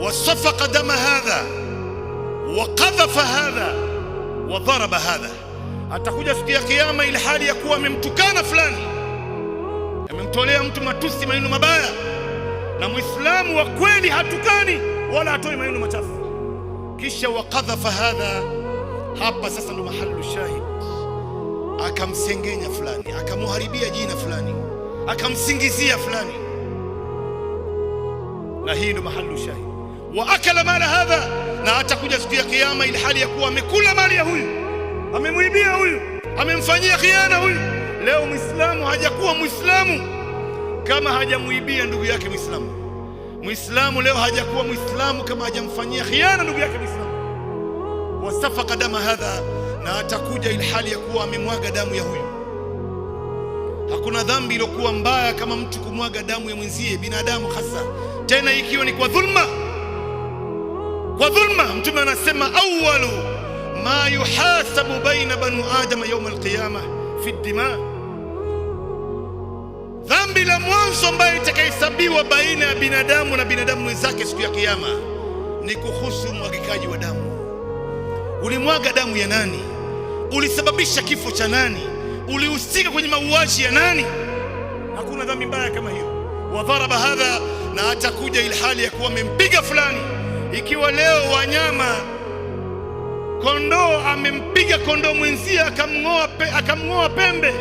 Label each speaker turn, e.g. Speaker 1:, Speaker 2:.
Speaker 1: Wasafaka dama hadha wa hadha wa dharaba hadha, atakuja siku ya Kiyama ili hali ya kuwa amemtukana fulani, amemtolea mtu matusi, maneno mabaya. Na Muislamu wa kweli hatukani wala hatoi maneno machafu. Kisha waqadhafa hadha, hapa sasa ndo mahalu shahid, akamsengenya fulani, akamuharibia jina fulani, akamsingizia fulani, na hii ndo mahalu shahid. Wa akala mala hadha, na atakuja siku ya Kiyama ili hali ya kuwa amekula mali ya huyu, amemwibia huyu, amemfanyia khiana huyu. Leo Muislamu hajakuwa Muislamu kama hajamuibia ndugu yake Muislamu. Muislamu leo hajakuwa Muislamu kama hajamfanyia khiana ndugu yake Muislamu. Wasafaka dama hadha, na atakuja ili hali ya kuwa amemwaga damu ya huyu. Hakuna dhambi iliyokuwa mbaya kama mtu kumwaga damu ya mwenzie binadamu, hasa tena ikiwa ni kwa dhulma. Kwa dhulma, Mtume anasema awalu ma yuhasabu baina banu adama yauma alqiyama fi dima, dhambi la mwanzo ambayo itakahesabiwa baina ya binadamu na binadamu mwenzake siku ya Kiyama ni kuhusu umwagikaji wa damu. Ulimwaga damu ya nani? Ulisababisha kifo cha nani? Ulihusika kwenye mauaji ya nani? Hakuna dhambi mbaya kama hiyo. Wa dharaba hadha, na atakuja ilhali ya kuwa amempiga fulani. Ikiwa leo wanyama, kondoo amempiga kondoo mwenzie akamng'oa pembe,